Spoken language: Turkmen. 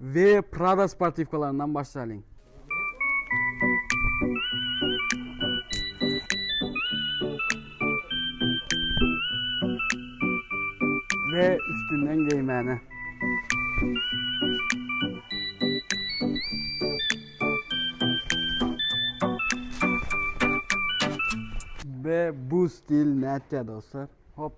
We Prada sportiwkalaryndan başlalyň. We üstünden geýmäne. We bu stil nätýär dostlar? Hop.